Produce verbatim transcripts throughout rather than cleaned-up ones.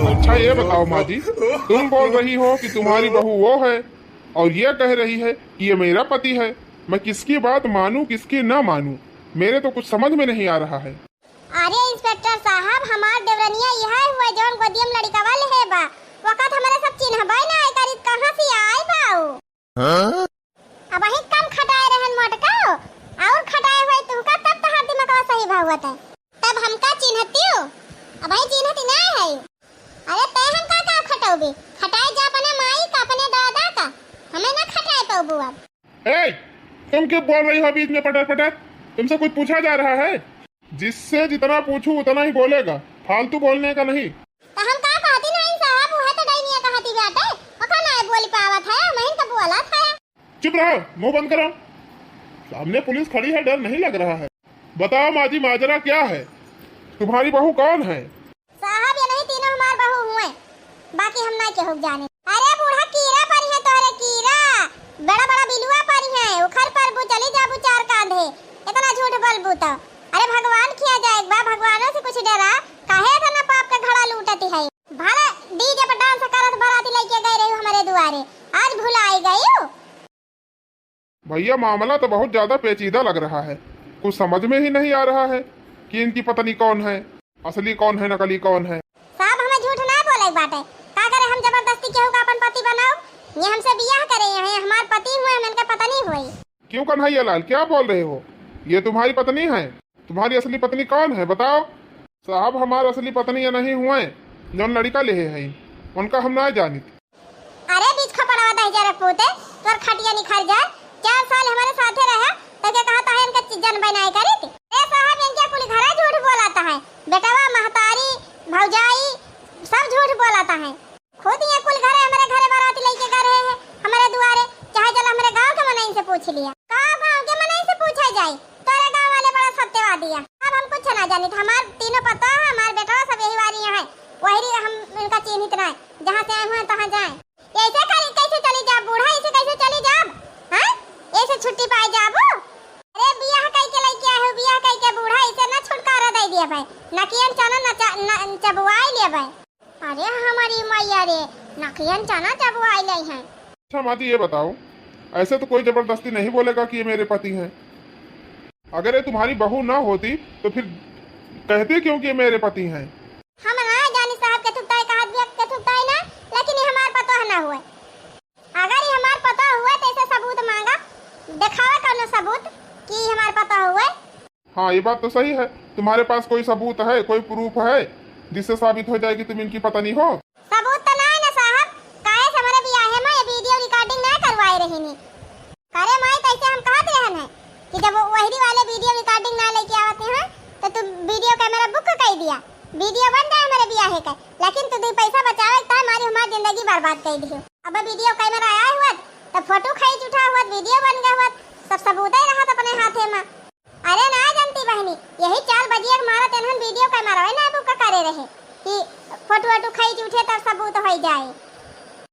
अच्छा, ये बताओ माँ जी, तुम बोल रही हो कि तुम्हारी बहू वो है और ये कह रही है कि ये मेरा पति है। मैं किसकी बात मानूं, किसकी ना मानूं, मेरे तो कुछ समझ में नहीं आ रहा है। अरे इंस्पेक्टर साहब, हमार देवरनिया यह हुआ जौन गोदियम लड़िकवा लेहे बा, वकत हमरे सब चिन्हबे ना आए करी, कहाँ से आए बा उ? हाँ? अबहीं कम खटाए रहन मोटका, और खटाए हुए तुहका, तब तहार दिमगवा सही भवत है। तब हमका चिन्हतियो, अबहीं चिन्हती ना है। अरे तै हमका का खटौबे, खटाए जा अपने माई का, अपने दादा का, हमें ना खटाए पौबू अब। ए, तुम क्यों बोल रही हो बीच में पटर पटर? तुमसे कुछ पूछा जा रहा है? जिससे जितना पूछूं उतना ही बोलेगा, फालतू बोलने का नहीं। तो हम का कहती नहीं साहब, वह तो डैनिया कहती बाटे, ओका ना बोल पावत है, महीन तो बोला था। चुप रहो, मुंह बंद करो। सामने पुलिस खड़ी है, डर नहीं लग रहा है। बताओ माँ जी, माजरा क्या है? तुम्हारी बहू कौन है? साहब, ये नहीं तीनों हमार बहू हुए, बाकी हम ना केहू जाने। अरे बूढ़ा, कीरा परी है तोहरे, कीरा, बड़ा बड़ा बिलुआ परी है, उखर परबू, चली जाबू चार कांधे, इतना झूठ बोलबू तो। अरे भगवान खिया जाए एक बार, भगवानों से कुछ डरा, काहे इतना पाप का घड़ा लूटती है? भला डीजे पर डांस करत बराती लेके गए रही हमारे दुआरे, आज भुलाई गई? भैया, मामला तो बहुत ज्यादा पेचीदा लग रहा है, कुछ समझ में ही नहीं आ रहा है कि इनकी पत्नी कौन है, असली कौन है, नकली कौन है। साहब, हमें झूठ ना बोले के बाटे, का करे हम जबरदस्ती केहू का अपन पति बनाओ? ये हमसे बियाह करे हैं, हमार पति हुए, हम इनके पत्नी हुई। क्यों कन्हैया लाल, क्या बोल रहे हो? ये तुम्हारी पत्नी है? तुम्हारी असली पत्नी कौन है, बताओ। साहब, हमार असली पत्नी ये नहीं हुए, जौन लड़िका लेहे हैं, उनका हम ना जानित। अरे बीच खपड़वा दहिजरा पूते, तोर खटिया निखर जाए। चार साल हमारे साथे रहे, तो के कहा था इनका चीजन बनाए करित? ए साहब, इनके कुल घरे झूठ बोलत है। बेटवा, महतारी, भौजाई, सब झूठ बोलत है। खुद ये कुल घरे हमारे घरे बाराती लेके गए रहे हैं, हमारे दुआरे। चाहे चल हमारे गांव के मनई से पूछ लिया। का गांव के मनई से पूछा जाए? तोरे गांव वाले बड़ा सत्यवादी है। अब हम कुछ ना जानित, हमार तीनों पतोह, हमार बेटवा सब यही वाली यहाँ है। वही हम इनका चिन्हित ना है, जहाँ से आए हुए हैं तहाँ जाए। ऐसे करी, कैसे चली जा बूढ़ा, ऐसे कैसे चली जा? हाँ, ऐसे छुट्टी पाए जाबू? अरे बियाह कई के लेके आए हो, बियाह कई के बूढ़ा, ऐसे ना छुटकारा दे दिया भाई, नकियन चना नचा-, न-, चबवाई लिया भाई। अरे हमारी मैया रे, नकियन चना चबवाई ले हैं। अच्छा माँ जी, ये बताओ, ऐसे तो कोई जबरदस्ती नहीं बोलेगा कि ये मेरे पति हैं। अगर ये तुम्हारी बहू ना होती तो फिर कहते क्यों कि ये मेरे पति हैं? हम ना जानी साहब के थुकताई कहा दिया, के थुकताई ना, लेकिन ये हमार पतोह ना हुए। अगर ये हमार पतोह हुए तो इसे सबूत मांगा, दिखावा कौनो सबूत कि ये हमार पतोह हुए। हाँ, ये बात तो सही है। तुम्हारे पास कोई सबूत है, कोई प्रूफ है जिससे साबित हो जाए कि तुम इनकी पत्नी हो? सबूत तो ना है ना साहब, काहे से हमारे बियाहे में ये वीडियो रिकॉर्डिंग ना करवाए रही नी। करे माई, तैसे हम कहत रहन है कि जब वो वहरी वाले वीडियो रिकॉर्डिंग ना लेके आवत हैं तो तू वीडियो कैमरा बुक कर दिया, वीडियो बन जाए हमारे बियाहे का, लेकिन तू दो पैसा बचावे का हमारी हमारी जिंदगी बर्बाद कर दियो। अब वीडियो कैमरा आया हुआ तो फोटो खींच उठा हुआ, वीडियो बन गया हुआ, सब सबूत ही रहत अपने हाथे में। अरे ना जानती बहनी, यही चाल बजिया के मारा तेनहन वीडियो कैमरा ना बुक करे रहे कि फोटो वोटो खींच उठे तब सबूत हो जाए।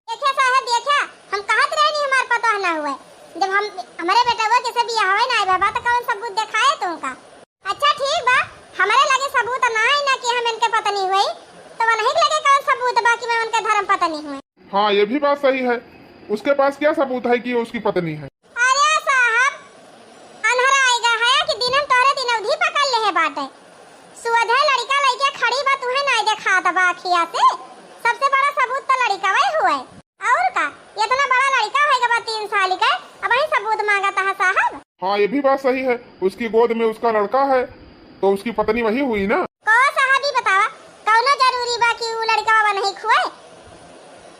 देखा साहब, देखा, हम कहत रहे नहीं हमार पतोह ना हुए, जब हम हमारे बेटवा के से बियाह हुए ना बाबा तो कौन सबूत दिखाए तुमका? अच्छा ठीक बा, हमारे लगे सबूत ना है ना कि हम इनके पत्नी हुई, तो वो नहीं लगे कौन सबूत बा कि मैं उनके धर्म पत्नी हुई? हाँ, ये भी बात सही है। उसके पास क्या सबूत है कि वो उसकी पत्नी है? अरे साहब, अन्हरा आएगा है कि दिन हम तोहरे दिन अवधि पकड़ ले है बाटे। सुअधे लड़का लइके खड़ी बा, तुहे नाई देखात बा अखिया से? सबसे बड़ा सबूत तो लड़का वही हुए। और का, इतना बड़ा लड़का है बा तीन साल के, अब वही सबूत मांगत है साहब। हाँ, ये भी बात सही है, उसकी गोद में उसका लड़का है, तो उसकी पत्नी वही हुई ना। को साहब ही बतावा, कौनो जरूरी बा कि उ लड़का बा नहीं हुए,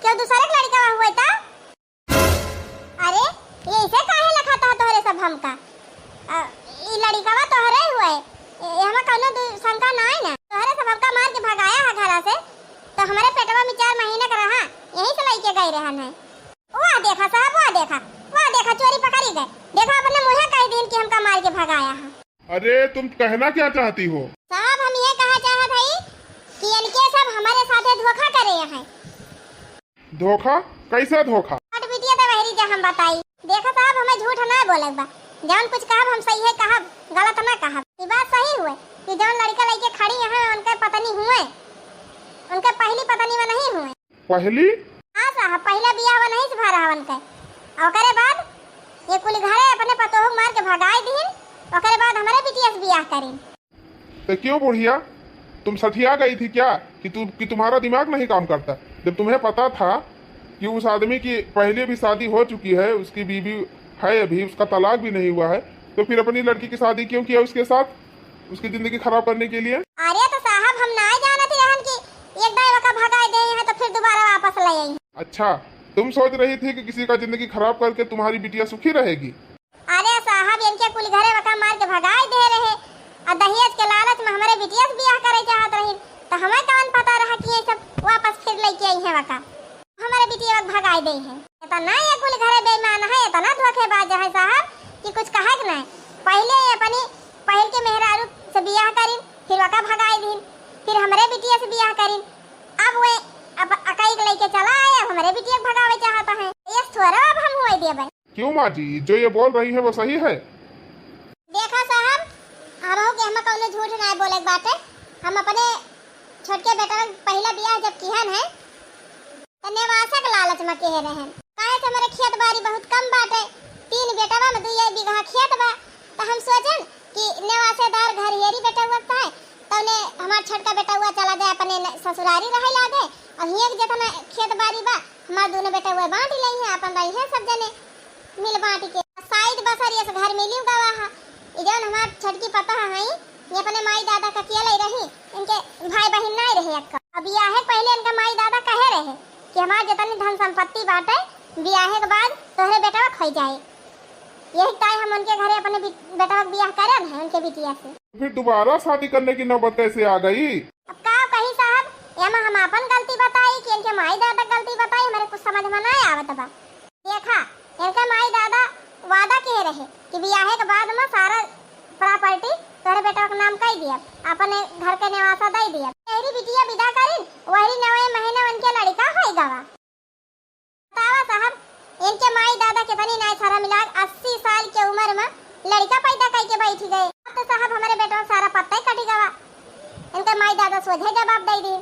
क्यों दूसरे के लड़का हुए ता? अरे, ये इसे काहे लखाता है तोहरे सब हमका? अ, ई लड़िकवा तोहरे हुए, ए, एहमा कौनो दू शंका ना है ना। तोहरे सब हमका मार के भगाया है घरा से, तो हमारे पेटवा में चार महीना का रहा, यहीं से लइके गए रहन है। वाह देखा साहब, वाह देखा, वाह देखा, चोरी पकड़ी गए। देखा अपने मुँहे कह दिन कि हमका मार के भगाया है। अरे तुम कहना क्या चाहती हो? साहब हम ये कहा चाहत हई कि इनके सब हमारे साथे धोखा करे हैं। धोखा? कैसा धोखा? हट बिटिया तो वहरी जा हम बताई। देखा साहब हमें झूठ ना बोले बा, जौन कुछ कहब हम सही है कहब, गलत ना कहब। ये बात सही हुए कि जौन लड़का लइके खड़ी हैं उनके पत्नी हुए, उनके पहली पत्नी वनही हुए। पहली? हाँ साहब, पहला बियाह वनही से भा रहा वनके। और ओकरे बाद ये कुल घरे अपने पतोह मार के भगाई दिहिन, ओकरे बाद हमरे बिटिया से बियाह करिन। तो क्यों बुढ़िया, तुम सठिया गई थी क्या कि तु-, कि तुम्हारा दिमाग नहीं काम करता? जब तुम्हें पता था कि उस आदमी की पहले भी शादी हो चुकी है, उसकी बीवी है अभी, उसका तलाक भी नहीं हुआ है, तो फिर अपनी लड़की की शादी क्यों किया उसके साथ, उसकी जिंदगी खराब करने के लिए? अरे तो साहब, हम नाय जानत रहन कि एक दाई वका भगाए दे हैं तो फिर दोबारा वापस ले आई। अच्छा, तुम सोच रही थी कि किसी का जिंदगी खराब करके तुम्हारी बिटिया सुखी रहेगी? अरे साहब, इनके कुल घरे वका मार के भगाए दे रहे, और दहेज के लालच में हमरे बिटिया से बियाह करे चाहत रही, तो हमें कौन पता रहा कि ये सब वापस फिर लेके आई हैं वका, हमरे बिटिया वका भगाए दे हैं। इतना ये कुल घरे बेईमान है, इतना धोखेबाज है साहब कि कुछ कहे के नहीं। पहले ये अपनी पहल के मेहरारू से बियाह करिन, फिर वका भगाए दीन, फिर हमरे बिटिया से बियाह करिन, अब वे अब अकाई के लेके चला आए, अब हमरे बिटिया के भगावे चाहता है। ये थोड़ा अब हम हुए देबे। क्यों माँ जी, जो ये बोल रही है वो सही है? देखा साहब, हमहू के हम कौनो झूठ ना बोले के बाटे। हम अपने छोटके बेटा के पहला बियाह जब किहन है, त नेवासा के लालच में कहे रहन। काहे से हमरे खेत बारी बहुत कम बाटे, तीन बेटवा में दुई बीघा खेत बा, त हम सोचन कि नेवासेदार घर हेरी बेटवा के पाए, तौने हमार छोटका बेटवा चला जाए अपने न-, ससुरारी रहे लागे। अब हियाँ के जितना खेत बारी बा, हमार दोनों बेटवा बांट लेई हैं, अपन रही हैं सब जने मिल बांट के। साइद बसर यस घर मिली गवा है। ई जौन हमार छोटकी पतोह हई, ये अपने माई दादा का अकेले रही, इनके भाई बहिन नाई रहे अक्का। अब बियाहे के पहले इनका माई दादा कहे रहे कि हमार जितनी धन संपत्ति बाटे, बियाहे के बाद तोहरे बेटवा खोई जाए। यही ताई हम उनके घरे अपने बि-, बेटवा के बियाह करन है उनके बिटिया से। फिर दोबारा शादी करने की नौबत कैसे आ गई? अब का कही साहब, एमा हम आपन गलती बताई कि इनके माई दादा गलती बताई, हमरे कुछ समझ में ना आवत बा। देखा, इनके माई दादा वादा किहे रहे कि बियाहे के बाद में सारा प्रॉपर्टी तोहरे बेटवा के नाम कई दियब, अपने घर के नेवासा दई दियब। तेरी बिटिया विदा करिन, वही नवे महीने उनके लड़का होई गवा। बतावा साहब, इनके माई दादा कितनी नाई सारा मिला अस्सी साल के उम्र में लड़का पैदा करके बैठी गए। अब तो साहब हमरे बेटवा सारा पत्ता ही कटी गवा। इनका माई दादा सोझे जवाब दे दी,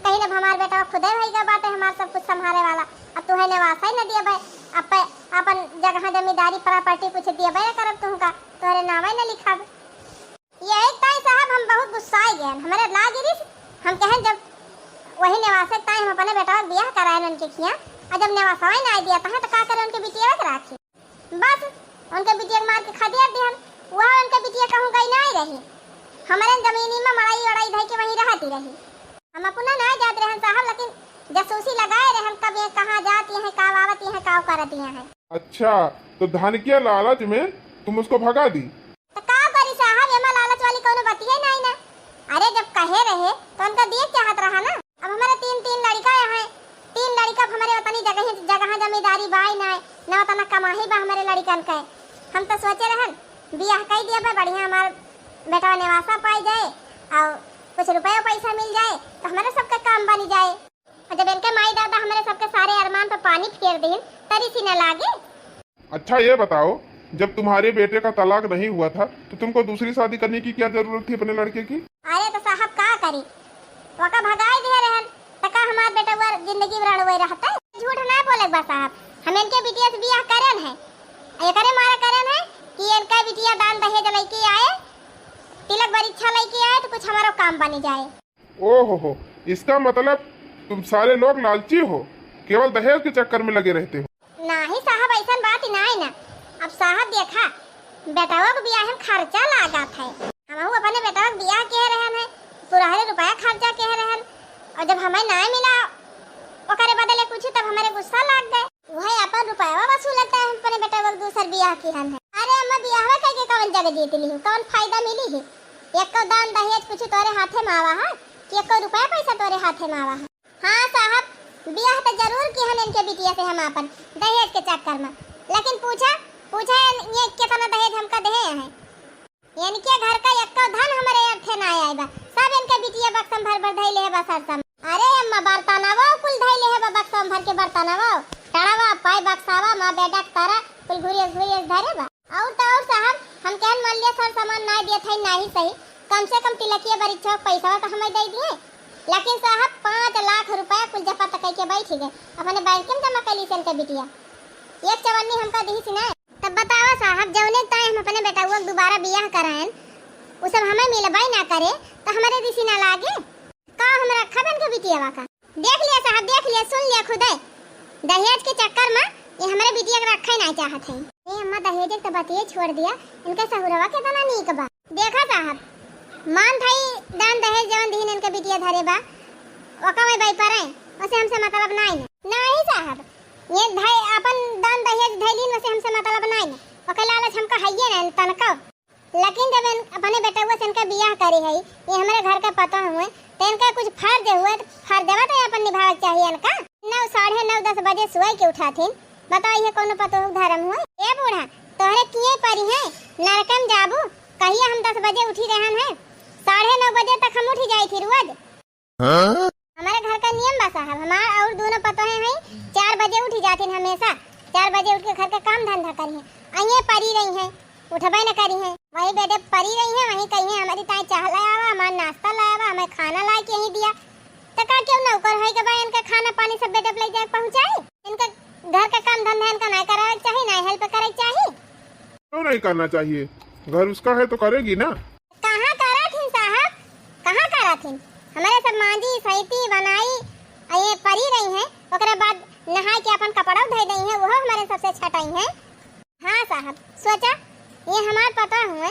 कहीं अब हमार बेटवा खुदे भई गवा बाटे हमार सब कुछ संभाले वाला, अब तुहे नेवासा ही न दिए भाई, अब पे-, अपन जगह जमींदारी प्रॉपर्टी कुछ दिए भाई करब तुमका, तोहरे नाम ही न लिखब। ये एक ताई साहब हम बहुत गुस्सा आ गए, हमारे लाग रिस, हम कहें जब वही नेवासे ताई हम अपने बेटवा के बियाह कराए उनके खिया, और जब नेवासा ही ना दिया तहाँ तो का करे उनके बिटिया के राखी। बस उनके बिटिया के मार के खदेड़ दिहन, वह उनके बिटिया कहूँ गई नाई रही, हमारे जमीनी में मड़ई वड़ई धई के वहीं रहती रही। हम अपना ना जात रहन साहब, लेकिन जासूसी लगाए रहन कब ये कहाँ जाती हैं, का आवती हैं, का करती हैं। अच्छा, तो धन के लालच में तुम उसको भगा दी? तो का करी साहब, एमा लालच वाली कौनो बतिये नाई ना। अरे जब कहे रहे तो उनका दिए चाहत रहा ना। अब हमारे तीन, तीन लड़का हैं, तीन लड़का, अब हमारे उतनी जगह, जगह जमींदारी बाई ना, ना उतना कमाही बा हमारे लड़कन के। हम तो सोचे रहन बियाह कई दिया बा, बढ़िया हमार बेटवा नेवासा पाई जाए और कुछ रुपया पैसा मिल जाए तो हमारे सबका काम बनी जाए। और जब इनके माई दादा हमारे सबके सारे अरमान पर पानी फेर दीन, तरी सी न लागे। अच्छा ये बताओ, जब तुम्हारे बेटे का तलाक नहीं हुआ था तो तुमको दूसरी शादी करने की क्या जरूरत थी अपने लड़के की? अरे तो साहब का करी, वका भगाए दिए रहन, तो का हमार बेटवा जिंदगी भर अड़ुए रहता? झूठ ना बोले बा साहब, हम इनके बिटिया से बियाह करन है, एकरे मारे करन है कि इनका बिटिया दान दहेज लेके आए, तिलक बरीक्षा लेके आए तो कुछ हमारो काम बनी जाए। ओहो हो, इसका मतलब तुम सारे लोग लालची हो, केवल दहेज के चक्कर में लगे रहते हो। नाही साहब, ऐसन बात ही नाही ना। अब साहब देखा, बेटवा के बियाह में खर्चा लागत है, हमहू अपने बेटवा के बियाह के रहन है, पुरहरे रुपया खर्चा के रहन, और जब हमें नाही मिला ओकरे बदले कुछ, तब हमारे गुस्सा लाग गए। वह अपन रुपया वसूलत है, हम अपने बेटवा के दूसर बियाह किहन है। अरे अम्मा, बियाहवा करके कौन जग जीत ली, कौन फायदा मिली है? एको दान दहेज कुछ तोरे हाथे में आवा है कि एको रुपया पैसा तोरे हाथे में आवा है? हाँ साहब, बियाह तो जरूर किहन इनके बिटिया से हम आपन दहेज के चक्कर में, लेकिन पूछा, पूछा ये कितना दहेज हमका देहे हैं? इनके घर का एको धन हमरे अर्थे ना आए बा, सब इनके बिटिया बक्सम भर भर धैले है बा सरसम। अरे अम्मा, बर्तनवा कुल धैले है बा बक्सम भर के बर्तनवा, टड़वा पाए बक्सावा माँ बेटा के तारा कुल घुरियस घुरियस धरे बा। और तो और साहब, हम कहन मान लिया सर सामान ना दिए थे, नाही सही, कम से कम तिलकिया बरीक्षा के पैसा तो हमें दे दिए, लेकिन साहब पाँच लाख रुपया कुल जपत कइके बैठ गए, अपने बैंक में जमा कइली से इनके बिटिया। एक चवन्नी हमका दिहिस ना। तब बतावा साहब, जौने ताई हम अपने बेटउआ के दोबारा बियाह कराएन, उ सब हमें मिलबे ना करे, तो हमरे दिसी ना लागे। का हम रखब इनके बिटियावा का? देख लिया साहब, देख लिया, सुन लिया खुदे। दहेज के चक्कर में ये हमरे बिटिया के रखे ना चाहत है। ए अम्मा, दहेज के तो बतिये छोड़ दिया, इनके सहुरवा केतना नीक बा। देखा साहब, मान थाई दान दहेज जवन दीन इनके बिटिया धरे बा, ओका में बैपरे, ओसे हमसे मतलब नाई न। नाई साहब, ये धै-, अपन दान दहेज धैलीन, ओसे हमसे मतलब नाई न। ओके लालच हमका हइये न तनको। लेकिन जब इन-, अपने बेटउआ से इनका बियाह करी है, ये हमरे घर का पतोह हुए, तो इनका कुछ फर्ज हुए, तो फर्जवा तो अपन निभावे के चाहिए इनका। नौ, साढ़े नौ, दस बजे सोए के उठाथिन, बताओ, ये कौनो पतोह के धर्म हुए? ए बूढ़ा, तोहरे किए परी है, नरकम जाबू, कहिए हम दस बजे उठी रहन है, साढ़े नौ बजे तक हम उठी जाई थी रोज। हाँ? हमारे घर का नियम बा साहब, हमार और दोनों पतोहे हैं, चार बजे उठी जाती हैं हमेशा, चार बजे उठ के घर का काम धंधा करी हैं, अइहें परी रही हैं, उठबे न करी हैं, वही बेडे परी रही हैं, वही कही हैं, "हमारी ताई चाह ले आवा, हमार नाश्ता ले आवा, हमें खाना ला के यहीं दिया।" तो का क्यों नौकर है के बा इनका खाना पानी सब बेडे ले जाए पहुँचाए? इनका घर का काम धंधा इनका नहीं करावे के चाहिए, नहीं हेल्प करे के चाहिए। क्यों नहीं करना चाहिए? घर उसका है तो करेगी ना। कहाँ करत हिन साहब, कहाँ करत हिन? हमरे सब मांजी, सैती, बनाई, आ ये परी रही हैं, ओकरे बाद नहाए के अपन कपड़ा धोई दई हैं, वो हमरे सबसे छटाई हैं। हाँ साहब, सोचा, ये हमार पतोह हुए,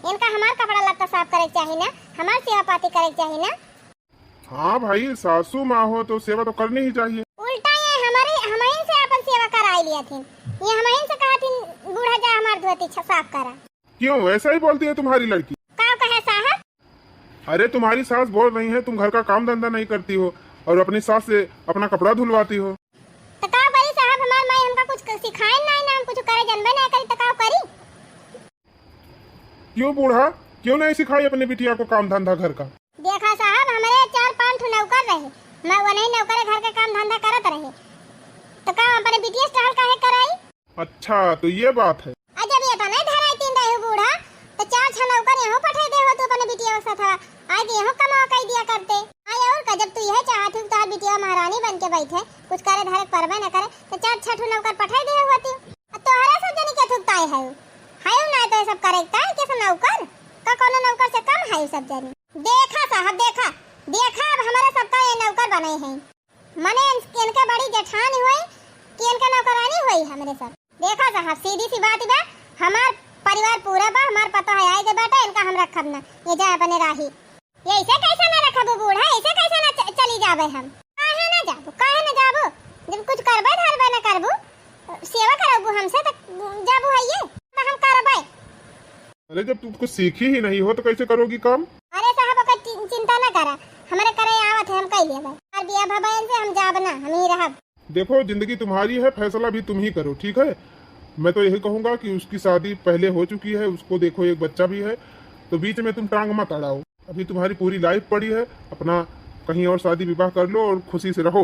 इनका हमार कपड़ा लत्ता साफ करे के चाही ना, हमार सेवा पाती करे के चाही ना। हाँ भाई, सासू माँ हो तो सेवा तो करनी ही चाहिए। उल्टा ये हमारे, हमहिन से अपन सेवा कराई लिया थी, ये हमहिन से कहा थी, "बूढ़ा जा हमार धोती छ-, साफ करा।" क्यों, ऐसा ही बोलती है तुम्हारी लड़की? का कहे साहब? अरे, तुम्हारी सास बोल रही है, तुम घर का काम धंधा नहीं करती हो और अपनी सास से अपना कपड़ा धुलवाती हो। तो का करी साहब, हमार माई हमका कुछ क-, सिखाए नहीं ना, हम कुछ करे जनबे नहीं करी, तो का करी? क्यों बूढ़ा, क्यों नहीं सिखाई अपनी बिटिया को काम धंधा घर का? देखा साहब, हमरे चार पांच ठो नौकर रहे, मैं वही नौकर घर के काम धंधा करत रहे, तो का अपने बिटिया से टहल काहे कराई? अच्छा, तो ये बात है। आ जब ये अपने धराई तीन रहे बूढ़ा, तो चार छह नौकर यहूँ पठाई दे हो तू अपने बिटिया के साथ, आज यहूँ कमावा कई दिया करते। आई और का, जब तू यह चाहत हो कि तोहार बिटिया महारानी बन के बैठे, कुछ करे धरे के परबे न करे, तो चार छह ठो नौकर पठाई दे होती। आ तोहरा सब जनी के थुकताई है, है ना तो ये सब करे के ताई, कैसे नौकर का, कोनो नौकर से कम है सब जनी? देखा साहब, देखा, देखा, अब हमारा सबका ये नौकर बने हैं। मने इन-, इनके बड़ी जेठानी होई कि इनके नौकरानी होई हमरे सब। देखा साहब, सीधी सी बात बा, हमार परिवार पूरा बा, हमार पतोह आए के बाटे, इनका हम रखब ना, ये जाए अपने राही। ये ऐसे कैसे ना रखबू बूढ़ा, ऐसे कैसे ना च-, चली जाबे हम? काहे ना जाबू, काहे ना जाबू? जब कुछ करबे धरबे ना करबू, सेवा करबू हमसे, तो जाबू है ये, तो हम करबे। अरे, जब तुम कुछ सीखी ही नहीं हो तो कैसे करोगी काम? अरे साहब, ओकर चि-, चिंता ना करा, हमरे करे आवत है, हम कई लेबे। और बिया भबैन से हम जाब ना, हम ही रहब। देखो, जिंदगी तुम्हारी है, फैसला भी तुम ही करो, ठीक है? मैं तो यही कहूँगा कि उसकी शादी पहले हो चुकी है, उसको देखो, एक बच्चा भी है, तो बीच में तुम टांग मत अड़ाओ। अभी तुम्हारी पूरी लाइफ पड़ी है, अपना कहीं और शादी विवाह कर लो और खुशी से रहो।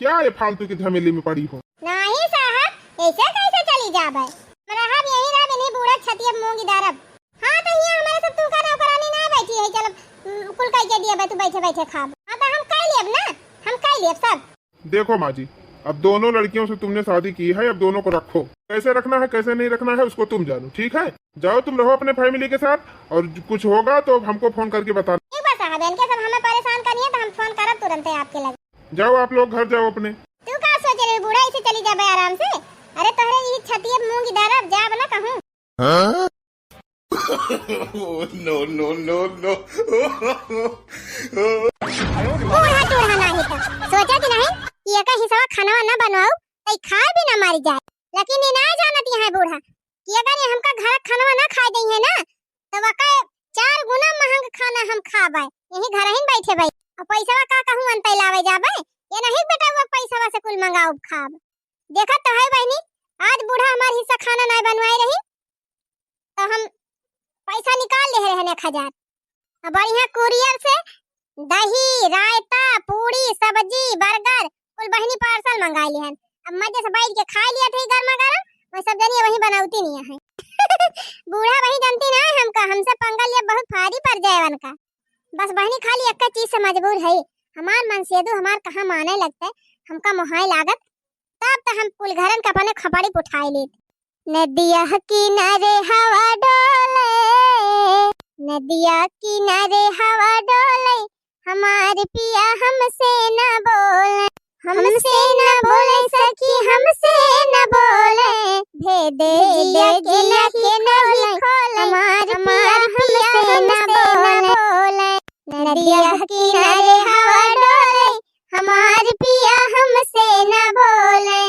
क्या ये फालतू की झमेली में पड़ी हो? नहीं साहब, ऐसे कैसे चली जाबे? हम रहब यहीं रहब, इन्हीं बूढ़ा छतिया मूंगी दारब। हाँ, तो यहाँ हमारे सब तुमका नौकरानी ना बैठी है, चलो, उम, कुल कह के दिया बे, तू बैठे बैठे खाब। हाँ, तो हम कह लेब ना, हम कह लेब सब। देखो माँ जी, अब दोनों लड़कियों से तुमने शादी की है, अब दोनों को रखो। कैसे रखना है, कैसे नहीं रखना है, उसको तुम जानो, ठीक है? जाओ, तुम रहो अपने फैमिली के साथ, और ज-, कुछ होगा तो हमको फोन करके बताना। ठीक बा साहब, इनके सब हमें परेशान करिए तो हम फोन करब तुरंते आपके लगे। जाओ आप लोग घर जाओ अपने। तू का सोच रहे बूढ़ा, ऐसे चली जाबे आराम से? अरे तोहरे यही छतिए मूंगी दारब, जाब ना कहूँ। हाँ? Oh, no, no, no, no। बूढ़ा टूढ़ा नाही तो सोचा कि नहीं कि एकर हिस्सा खानवा ना बनवाऊ, तई खाए भी ना मारी जाए। लेकिन ई ना जानत यहाँ बूढ़ा कि अगर ये हमका घर खानवा ना खाए दई है ना, तो वका चार गुना महंग खाना हम खाबे, यही घर ही बैठे भाई। और पैसवा का कहूँ अंतै लावे जाबे, ये नहीं बेटा वो पैसवा से कुल मंगाऊ खाब। देखत तो है बहनी, आज बूढ़ा हमार हिस्सा खाना ना बनवाए रही, तो हम पैसा निकाल ले रहन एक हजार। अब बढ़िया कुरियर से दही, रायता, पूड़ी, सब्जी, बर्गर, कुल बहिनी पार्सल मंगाई लिहन। अब मजे से बैठ के खाई लिया थे गर्मा गर्म, वही सब जनी वही बनावती नहीं है। बूढ़ा वही जानती ना है हमका, हमसे पंगा लिया बहुत भारी पड़ जाए उनका। बस बहिनी खाली एक चीज से मजबूर है, हमार मनसेदू हमार कहाँ माने लगते, हमका मोहाए लागत, तब त हम कुल घरन के अपने खपड़ी पुठाए लेत। नदिया किनारे हवा डोले, नदिया किनारे हवा डोले, हमार पिया हमसे न बोले, हमसे न बोले सखी, हमसे न बोले, भेदे जिया के नखी खोले, हमार पिया हमसे न बोले। नदिया किनारे हवा डोले, हमार पिया हमसे न बोले।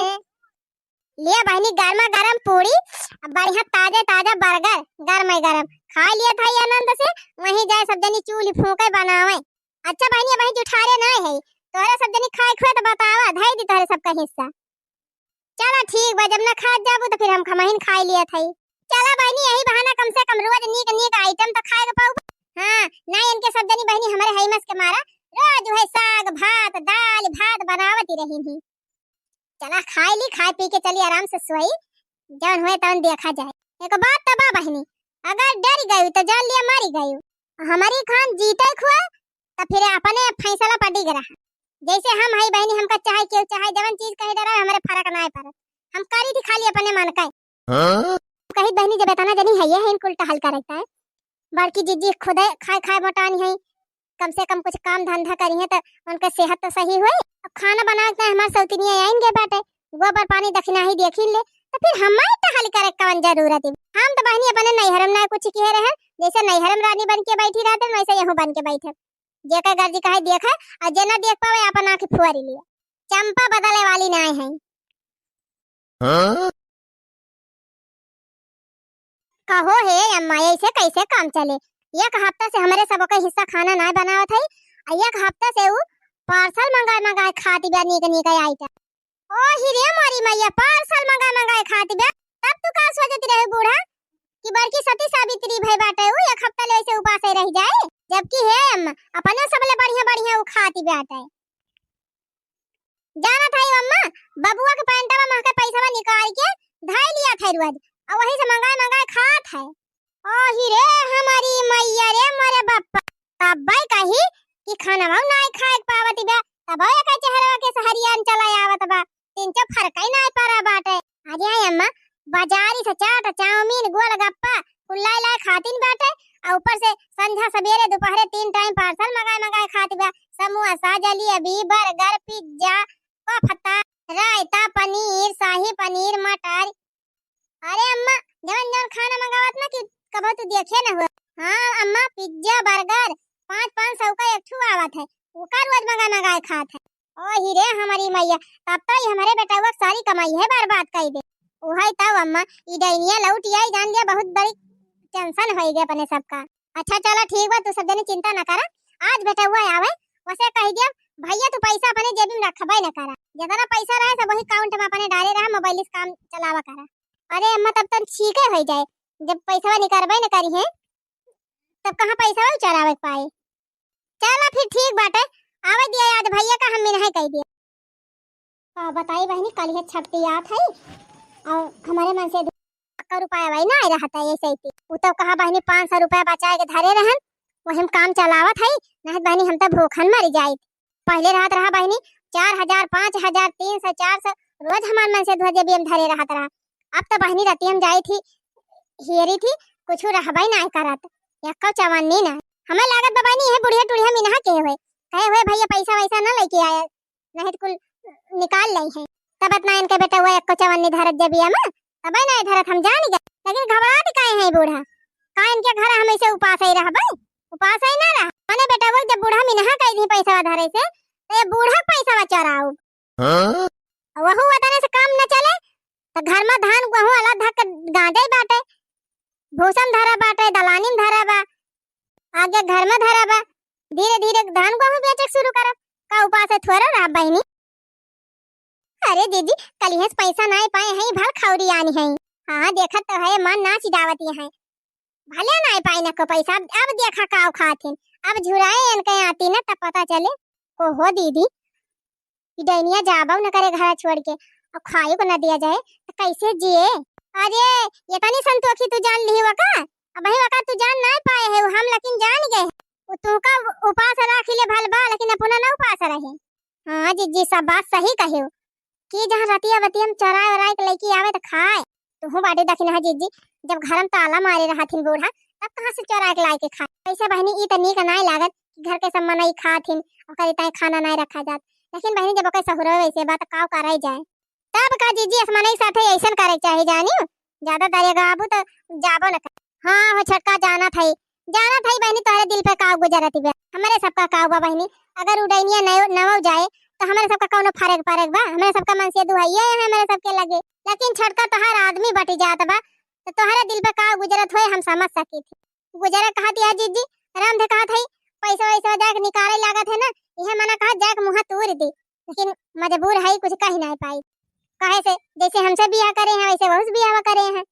लिया बहिनी गरमा गरम पूड़ी, अब बढ़िया ताजा ताजा बर्गर, गरमे गरम खाए लिया था आनंद से। वहीं जाए सब जनी चूल्ही फूंके बनावे। अच्छा बहिनी, अब वहीं जुठारे नाय है, तोहरे सब जनी खाए खुए तो बतावा, धई दी तोहरे सबका हिस्सा। चला ठीक बा, जब ना खात जाबू तो फिर हम खमहिन खाए लिया था। चला बहिनी, यही बहाना कम से कम रोज नीक नीक आइटम तो खाए के पाऊ। हाँ, ना इनके सब जनी बहिनी हमारे हई मस के मारा, रोज वही साग भात दाल भात बनावत ही रही ही। चला खाए ली, खाए पी के चली आराम से सोई, जौन होए तौन देखा जाए। एक बात त बा बहिनी, अगर डर गयू तो जान लिया मरी गयू। हमारी खान जीते खुए तो फिर अपने फैसला पर डिग रहा। जैसे हम हई बहिनी, हमका चाहे केहू चाहे जवन चीज कहे डरा, हमारे फर्क ना पड़त। हम करी थी खाली अपने मन का। हाँ? कही बहिनी, जब इतना जनी है ये है, इनको उल्टा हल करता है। बड़की जीजी खुदे खाए खाए मोटानी है, कम से कम कुछ काम धंधा करिहे त उनके सेहत त सही होई। अब खाना बनावे के हमार सौतिनिया आइन गए बाटे, गोबर पानी दखिनाही देखिन ले, त फिर हमार टहल करे के कवन जरूरत है? हम त बहिनी अपने नैहरम ना कुछ किहे रहे, जैसे नैहरम रानी बन के बैठी रहते, वैसे यहूँ बन के बैठे। जेकर गर्जी कहे देखे, और जे ना देख पावे, अपन आँख फोर लिए। चंपा बदले वाली नाय है। हाँ? कहो हे अम्मा, ऐसे कैसे काम चले? एक हफ्ता से हमरे सबके हिस्सा खाना नाय बनावत है, आ एक हफ्ता से उ पार्सल मंगाए मंगाए खाती बा नीक नीक आइटम। ओ ही रे मोरी मैया, पार्सल मंगाए मंगाए खाती बा। तब तू का सोचती रहे बूढ़ा कि बड़की सती सावित्री भई बाटे, उ एक हफ्ता ले ऐसे उपासे रह जाए, जबकि हे अम्मा, अपने सबले बढ़िया बढ़िया उ खाती बाटे। जानत हई अम्मा, बबुआ के पैंटवा महके पैसवा निकाल के धई लिया था रोज, और वही से मंगाए मंगाए खात है। ओ ही रे हमारी मैया रे मोरे बप्पा, तब्बे कही कि खानवा नाय खाए के पावत बा, तब एकर चेहरवा के सहरियान चला आवत बा, तिनचो फरकई नाय परा बाटे। अरे अम्मा, बाजारी से चाट, चाउमीन, गोलगप्पा, कुल लाए लाए खातिन बाटे, आ ऊपर से संझा सबेरे दुपहरे तीन टाइम पार्सल मंगाए मंगाए खात बा। समोसा, जलेबी, बर्गर, पिज्जा, कोफ्ता, रायता, पनीर, शाही पनीर, मटर। अरे अम्मा, जवन जवन खाना मंगावत ना कि कबो तू देखे ना हुआ। हाँ अम्मा, पिज्जा, बर्गर, पाँच पाँच सौ का एक ठू आवत है, ओका रोज मंगाए मंगाए खात है। ओ ही रे हमारी मैया, तब तो ये हमारे बेटवा के सारी कमाई है बर्बाद कर दे। उहई तब अम्मा, ई डैनिया लौट आई, जान लिया बहुत बड़ी टेंशन होई गई अपने सबका। अच्छा चला ठीक बा, तू सब जने चिंता ना करा, आज बेटवा आवे, वसे कह दिया भैया तू पैसा अपने जेबी में रखबे ना करा, जितना पैसा रहे सब वही काउंट में अपने डाले रहा, मोबाइल से काम चलावा करा। अरे अम्मा तब तो ठीक है हो जाए, जब पैसा निकलबे ना करी है तब कहाँ पैसा चलावे के पाए। चला फिर ठीक बाटे, आवे दिया आज भैया का हम मिनहे कह दिया। का बताई बहिनी, कल ये छपटी आत है और हमारे मन से दो का रुपया भाई ना आए रहता है ऐसे ही। उ तो कहा बहिनी पाँच सौ रुपया बचाए के धरे रहन, वही हम काम चलावत है, नहीं बहिनी हम तो भूखन मर जाइत। पहले रहत रहा बहिनी चार हजार, पाँच हजार, तीन सौ, चार सौ, रोज हमार मन से ध्वजे भी हम धरे रहत रहा। अब तो बहिनी रतिया में जाई थी, हेरी थी, कुछ रहबे ना करत, यक्को चवन्नी ना। हमें लागत बा बहिनी, ये बुढ़िया टुढ़िया मिनहा के हुए, कहे हुए भैया पैसा वैसा ना लेके आया, नहीं तो कुल निकाल ले हैं। तब इतना इनके बेटवा यक्को चवन्नी धरत जबिया में, तबे ना धरत हम जान गए, लेकिन घबरात काहे हैं बूढ़ा? का इनके घर हम ऐसे उपास ही रहबे? उपास ही ना रह। मने बेटवा जब बूढ़ा मिनहा कह दी पैसा धरे से, तो ये बूढ़ा पैसा चोराऊ। हाँ? वहू वतने से काम न चले, तो घर में धान गेहूं अलग धक गांजे बाटे, भूसा में धरा बाटे, दलानी में धरा बा, आगे घर में धरा बा, धीरे धीरे धान गेहूं बेचे के शुरू करब। का उपास है थोड़ा रहा बहिनी? अरे दीदी, कलिहे से पैसा नाय पाए हैं, भल खौरी आनी है। हाँ, देखत तो है, मन नाच जावती है। भले नाय पाई न को पैसा, अब, अब देखा का खातिन। अब झुराए इनके आती न, तब पता चले। ओहो दीदी, ई डैनिया जाबो न करे घर छोड़ के, और खाए को न दिया जाए, तो कैसे जिए? अरे, ये तनी संतोखी तू जान ली वका? अब वही वका तू जान नाय पाए है, हम लेकिन जान गए। उ तुहका उपास राखी ले भल बा, लेकिन अपना ना उपास रहे। हाँ जिज्जी, सब बात सही कहे हो कि जहाँ रतिया बतिया में चोराए ओराए के लइके आवे त खाए। तुहू बाटे दखिनहा जिज्जी, जब घर में ताला मारे रहथिन बूढ़ा, तब कहाँ से चोराए के लाए के खाए? वैसे बहिनी, ई त नीक नाय लागत कि घर के सब मनई खाथिन, ओकर इताई खाना नाय रखा जात। लेकिन बहिनी, जब ओकर सहुरवे वैसे बा, त काव करे जाए? तब का जिज्जी, असमनई साथे ऐसन करे के चाही, जानियो। ज्यादा दरेगाबू त जाबो न करे। हाँ हो छोटका, जानत हई, जानत हई बहिनी, तोहरे दिल पे काव गुजरत बा। हमरे सबका काव बा बहिनी, अगर उ डैनिया नव-, नवौ जाए, त हमरे सबका कौनो फर्क पड़ेक बा? हमरे सबका मन से दुहइये है हमरे सबके लगे। लेकिन छोटका, तोहार आदमी बटि जात बा, त तोहरे दिल पे काव गुजरत होए, हम समझ सकी थी। गुजरा कहत या जिज्जी, रामधे कहत हई, पैसा वैसा जाके निकाले लागत है ना, इहे मना कहत जाके मुँह तूर दी, लेकिन मजबूर हई, कुछ कही नाय पाई। काहे से जैसे हमसे बियाह करे हैं, वैसे वहू से बियाह करे हैं।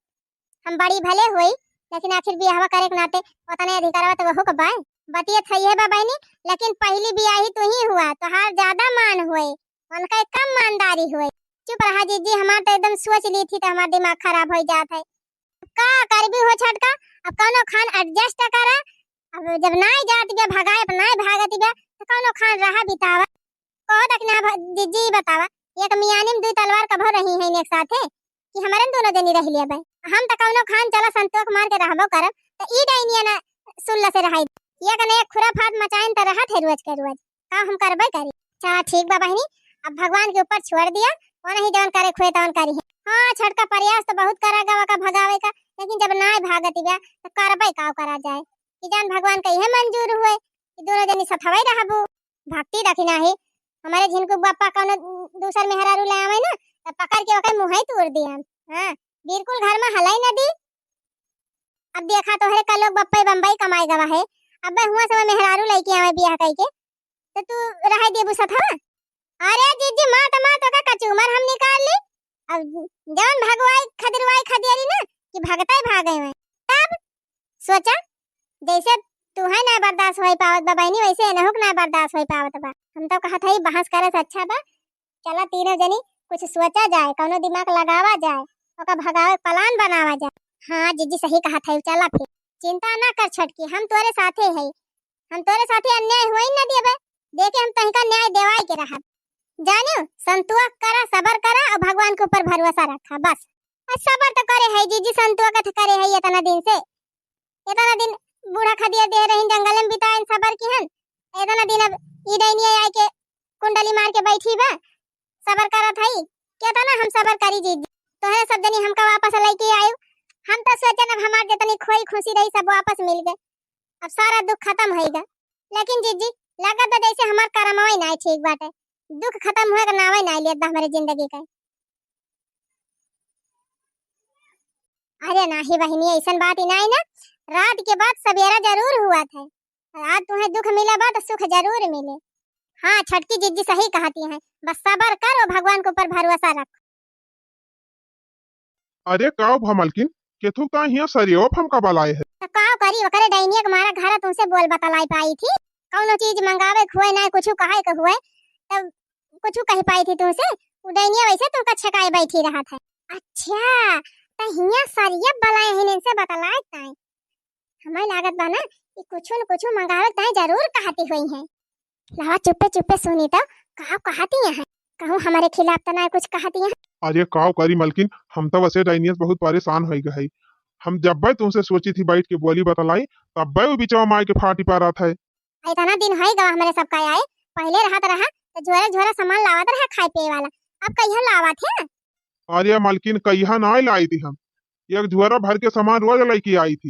हम बड़ी भले होई, लेकिन आखिर बियाह करे के नाते ओतने अधिकारवा तो वहू के बाय। बतिया सही है बा बहिनी, लेकिन पहली बियाही तू ही हुआ, तोहार ज्यादा मान होए, उनका एक कम मानदारी होए। चुप रहा जिज्जी, हमार तो एकदम सोच ली थी तो हमार दिमाग खराब हो जात है। का करबी हो छोटका, अब कौनो खान adjust करा। अब जब नाय जात बा भगाए, अब नाय भागत बा, तो कौनो खान रहा बितावा। कहो तक ना भ-, जिज्जी बतावा, एक मियानी में दुई तलवार कभो रही है एक साथे कि हमरे दोनों जनी रह लिया बे। हम तो कौनो खान चला संतोख मार के रहबो करब, तो ई डाइनिया ना सुल्ला से रहाई। एक न एक खुराफात मचाइन त रहत है रोज के रोज। का हम करबे करी। अच्छा ठीक बा बहिनी, अब भगवान के ऊपर छोड़ दिया, वो नहीं जवन करे खुए तवन करी है। हाँ छोटका, प्रयास तो बहुत करा गवा का भगावे का, लेकिन जब नाय भागत बा तो करबे का करा जाए। कि जान भगवान का इहे मंजूर हुए कि दोनों जनी सथवई रहबू। भक्ति दखिना है, हमरे झिनकू बापा कौनो दूसर मेहरारू ले आवे ना, तो पकड़ के ओके मुँह ही तोड़ दिया। हाँ, बिल्कुल घर में हलाई न दी। अब देखा तोहरे का लोग बप्पे बम्बई कमाए गवा है, अब हुआ से वो मेहरारू लइके आवे बियाह कइके, तो तू रहे देबू सथवा? अरे जिज्जी, माँ तो माँ तो का कचूमर हम निकाल ली। अब जौन भगवाई खदिरवाई खदियरी ना कि भगते भागे में। तब सोचा, जैसे तुहे ना बर्दाश्त होई पावत बा बहिनी, वैसे एनहू के ना बर्दाश्त होई पावत बा। हम तो कहत हई बहस करे से अच्छा बा, चला तीनों जनी कुछ सोचा जाए, कौनो दिमाग लगावा जाए, ओका भगावे के plan बनावा जाए। हाँ जिज्जी सही कहत हई, चला फिर। चिंता ना कर छोटकी, हम तोरे साथे हई, हम तोरे साथे अन्याय होई ना देबे, देखे हम तहिका न्याय देवाई के रहब। जानियो, संतोष करा, सबर करा और भगवान के ऊपर भरोसा रखा बस। और सबर तो करे है जिज्जी, संतोष का तो करे है इतना दिन से, इतना दिन बूढ़ा खदिया दे रही जंगल में बिताइन सबर की हन, इतना दिन अब ई डैनिया आए के कुंडली मार के बैठी बा, सबर करत हई। केतना हम सबर करी जिज्जी, तोहरे सब जनी हमका वापस लइके आयु। हम तो सोचन अब हमार जितनी खोई खुशी रही सब वापस मिल गए, अब सारा दुख खत्म होइगा। लेकिन जिज्जी, लगत बा जैसे हमार करमवा ही नाय ठीक बाटे, दुख खत्म हुए का नावे नाय लेत बा हमरे जिंदगी का। अरे नाही बहिनी, ऐसन बात ही नाय ना, रात के बाद सवेरा जरूर हुआ था। आज तुम्हें दुख मिला बा तो सुख जरूर मिले। हाँ छोटकी जिज्जी सही कहती हैं, बस सबर कर और भगवान के ऊपर भरोसा रख। अरे काव भा मलकिन, केथुक ता हियाँ सरियवा फमका बलाए है। तो काव करी, ओकरे डैनिया के मारा घर तुमसे बोल बतलाई पाई थी। कौनो चीज मंगावे के हुए ना कुछ कहे के हुए, तब कुछ कह पाई थी तुमसे। उ डैनिया वैसे तुमका छकाए बैठी रहत है। अच्छा, तो हियाँ सरिया बलाए हैं इनसे बतलाए ताई। हमें लागत बा ना कि कुछ न कुछ मंगावे ताई जरूर कहती हुई हैं। लावा चुप्पे चुप्पे सुनी तो, का कहती हैं? कहूँ हमारे खिलाफ तो ना कुछ कहती हैं? अरे काव करी मलकिन, हम तो वैसे डैनिया से बहुत परेशान होई गए। हम जब्बे तुमसे सोची थी बैठ के बोली बतलाई, तब्बे वो बिचवा माई के फाटी पारत है। इतना दिन होई गवा हमरे सबका आए, पहले रहत रहा तो झोरा झोरा सामान लावत रहा खाए पिए वाला, अब कहिया लावत है? अरे मलकिन, कहिया ना लाई थी हम, एक झोरा भर के सामान रोज लेके आई थी,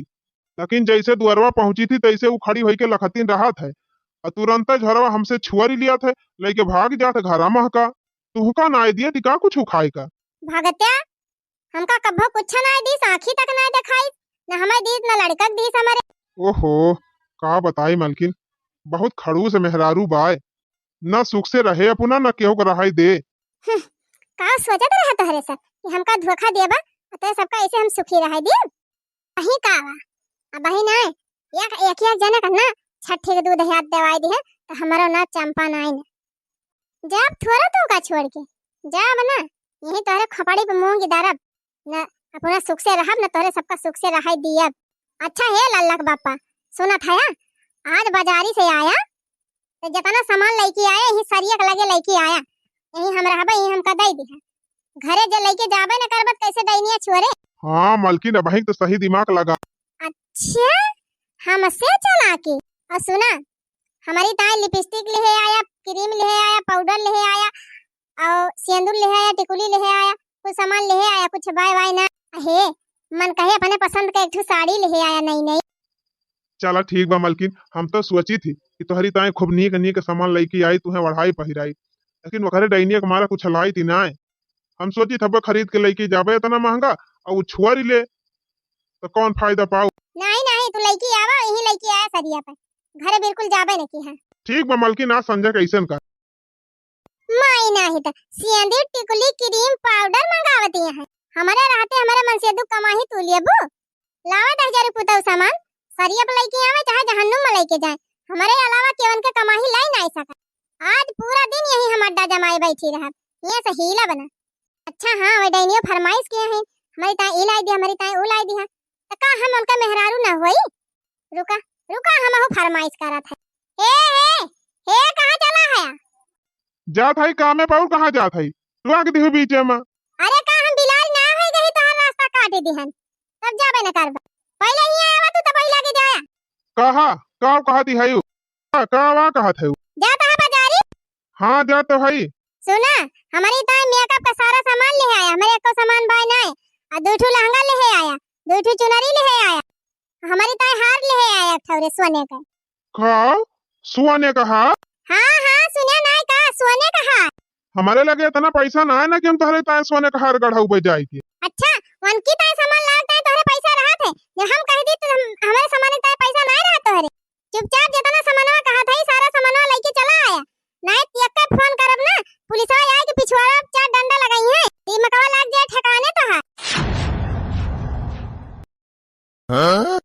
लेकिन जैसे दुआरवा पहुंची थी तैसे वो खड़ी होई के लखतिन रहत है, और तुरंत झोरवा हमसे छुअरी लिया थे, लेके भाग जात है घरा महका। तुहका ना दिए थी का कुछ खाए का? भगत्या, हमका कभो कुछ ना दीस, आँखी तक ना देखाई, ना हमें दीस, ना लड़का के दीस हमारे। ओहो, का बताई मलकिन, बहुत खड़ूस मेहरारू बाय, ना सुख से रहे अपना, ना केहू के रहाई दे। हम्म, का सोचत रहा तोहरे सब कि हमका धोखा देबा, तो सबका ऐसे हम सुखी रहाई देब? वही का बा, अब वही ना, एक, एक, एक जने का ना छठी के दूध हाथ देवाई दिहे, तो हमारो ना चंपा नाई ना। जब थोड़ा तो का छोड़ के, जब ना, यही तोहरे खोपड़ी पे मूंगी दरब, न अपना सुख से रहब, न तोहरे सबका सुख से रहाई दियब। अच्छा हे लल्लक बापा, सुनत हया, आज बाजारी से आया, तो जतना सामान लइके आया, यही सरिया के लगे लइके आया, यही हम रहबे, यही हमका दइ दिहा। घरे जे लइके जाबे न करबत, कैसे डैनिया छुअरे? हाँ मलकिन, अबहिं तो सही दिमाग लगा। अच्छा, हमसे चला के। और सुना, हमरी ताई लिपस्टिक लिहे आया, क्रीम लिहे आया, पाउडर लिहे आया, और सेंदूर लिहे आया, टिकुली लिहे आया, कुछ सामान लिहे आया, कुछ बाय बाय ना। हे, मन कहे अपने पसंद का एक ठो साड़ी लिहे आया नई नई। चला ठीक बा मलकिन, हम तो सोची थी कि तोहरी ताई खूब नीक नीक सामान लइके आई, तुहें ओढ़ाई पहिराई, लेकिन ओकरे डैनिया के मारा कुछ लाई थी नाय। हम सोची थी अब खरीद के लइके जाबे इतना महंगा, और उ छुअरी ले, तो कौन फायदा पाऊ? नहीं नहीं, तू लइके आवा, यही लइके आया सरिया पर, घरे बिल्कुल जाबे न की है। ठीक बा मलकिन, आज संझा के ऐसन का। माई नाही त सेंदूर, टिकुली, क्रीम, पाउडर मंगावती है। हमरे रहते हमरे मनसेदू कमाही तू लेबू? लावा दस हजार रुपये तऊ सामान, सरिया पे लइके आवे चाहे जहन्नुम में लइके जाए, हमरे अलावा केवन के कमाही लाई नाही सका। आज पूरा दिन यही हम अड्डा जमाए बैठी रहब, ये से हीला बना। अच्छा हाँ, वह डैनियो फरमाइश किया है, हमरी ताई ई लाई दी, हमरी ताई ऊ लाई दी है, तो का हम उनका मेहरारू ना होई? रुका, रुका, हमहू फरमाइश करत है। हे, हे, हे, कहाँ चला है? जात हई कामे पर, और कहाँ जात हई? रोक दिहु बीचे में। अरे का हम बिलार ना होई गही तोहार रास्ता काटे दिहन, तब जाबे न करबा। पहिले हियाँ आवा तू, तब पहिले आगे जाया। कहा, का कहा दिहायु? का, का वा कहत है? जात है बाजारी। हाँ, जात तो हई। सुना, हमरी ताई मेकअप का सारा सामान लिहे आया, हमरे एको सामान बाय नाय। आ दू ठो लहंगा लिहे आया, दू ठो चुनरी लिहे आया, हमरी ताई हार लिहे आया एक ठौरे सोने का। का? सोने का हार? हाँ, हाँ, सुने नाय का, सोने का हार। हमरे लगे इतना पैसा नाय ना कि हम तोहरे ताई सोने का हार गढ़ाऊ बे जाए के। अच्छा, उनकी ताई सामान लाग ताई तोहरे पैसा रहत है, जब हम कह दी तो हम, हमरे सामान ताई पैसा नाय रहत तोहरे। चुपचाप जितना सामानवा कहत हई, सारा सामानवा लइके चला आया, नाय तो एक्के फोन करब ना, पुलिसवा आए के पिछुआरा चार डंडा लगाई है, दिमकवा लाग जाए ठिकाने तोहार। हाँ?